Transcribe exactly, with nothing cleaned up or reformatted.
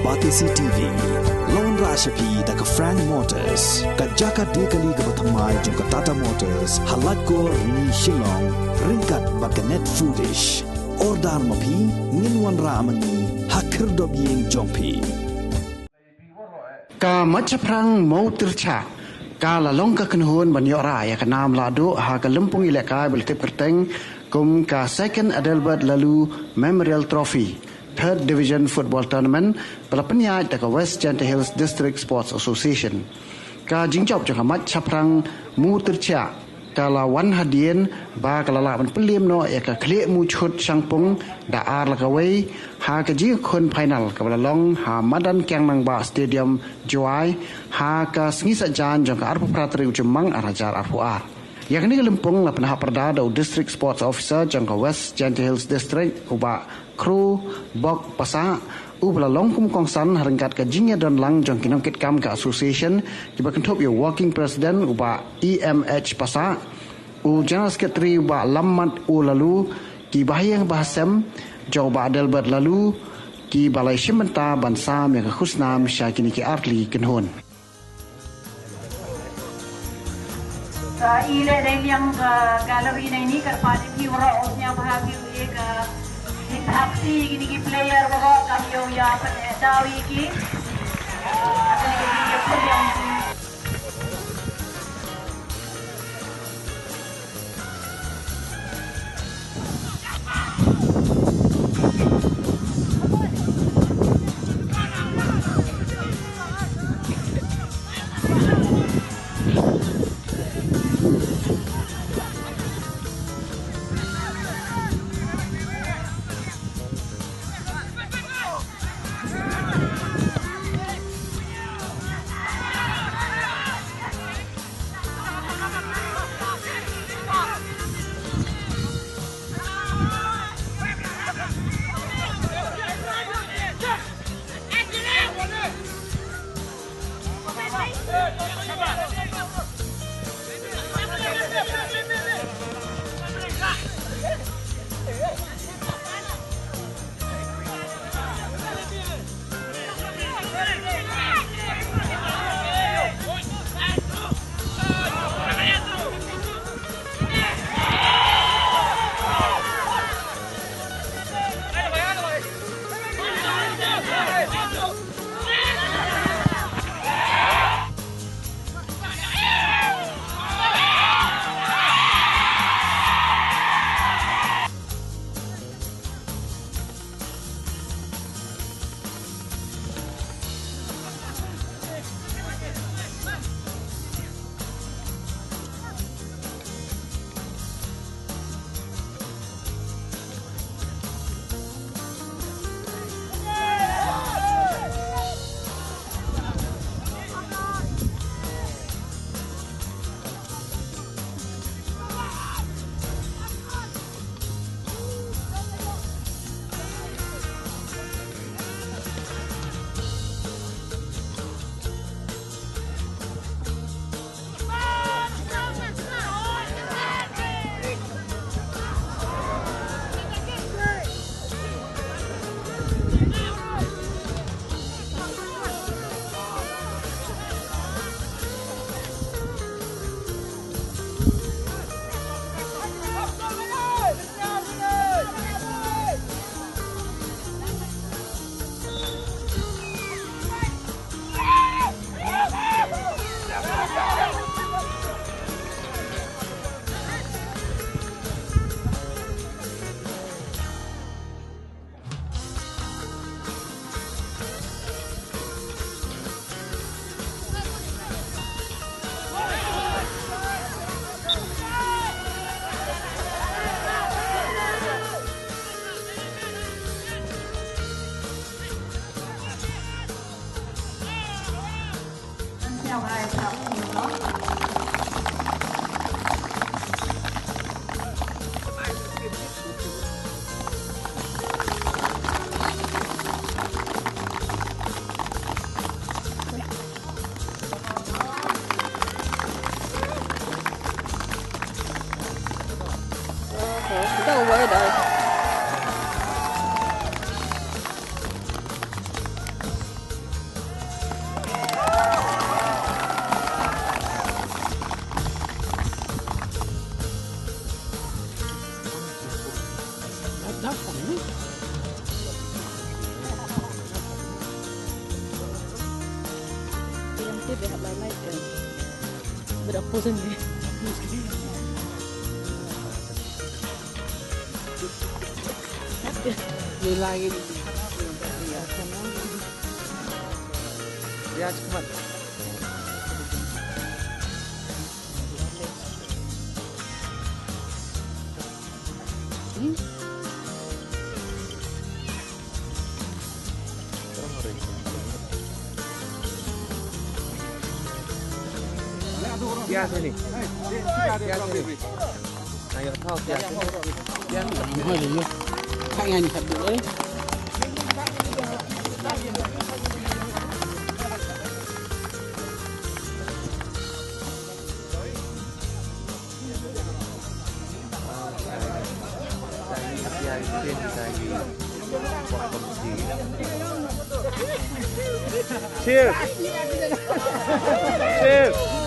Batesi T V la wanrah sha phi da ka Frank Motors, ka jaka die kali kaba thymmai jong ka Tata Motors, ha Laitkor, Rni, Shillong, ryngkat bad ka Net Foodish. Order ma phi, ngin wanrah ma ngi ha khyrdop ïing jong phi. Ka Mait Shaphrang Mawtyrshah ka la long ka kynhun ban ïoh rah ïa ka nam lahduh ha ka lympung ïalehkai ba la tip kyrteng kum ka Second Adelbert Laloo Memorial Trophy Third Division Football Tournament ba la pynïaid da ka West Jaintia Hills District Sports Association. Ka jingjop jong ka Mait Shaphrang Mawtyrshah ka la wan hadien ba ka la lah ban pynliem noh ïa ka Khliehmuchhut Shangpung da ar la kawei ha ka jingïakhun final kaba la long ha madan Kiang Nangbah Stadium, Jowai, ha ka sngi Saitjaiñ jong ka arphew phra tarik u Jymmang ar hajar arphew ar. Ïa kane ka lympung la pynhap pyrda da u District Sports Officer jong ka West Jaintia Hills District, u Bah Khrobok Passah, uba la long kum u kongsan ha ryngkat ka jingïadon lang jong ki nongkitkam ka association, kiba kynthup ïa u Working President u Bah E M H Passah, u General Secretary u Bah Lammat O Laloo, ki bahaïing bahasem jong u Bah Adelbert Laloo, kiba la shim bynta ban sam ïa ka khusnam sha kine ki artylli ki kynhun. Sa i leh dei liang ka gallery na ini, kyrpad ïa phi waroh u sñiawbha phi u ïa ka, ki thapsi kine ki player waroh kam ïoh ïa pyneh daw ïa ki. Kata ki ïa pyneh. Photo ni. Ni lagi. Ya, cepat. Ya, sini. Ya, sini. Ayo, tau, ya, sini. Ya. Cheers. Cheers.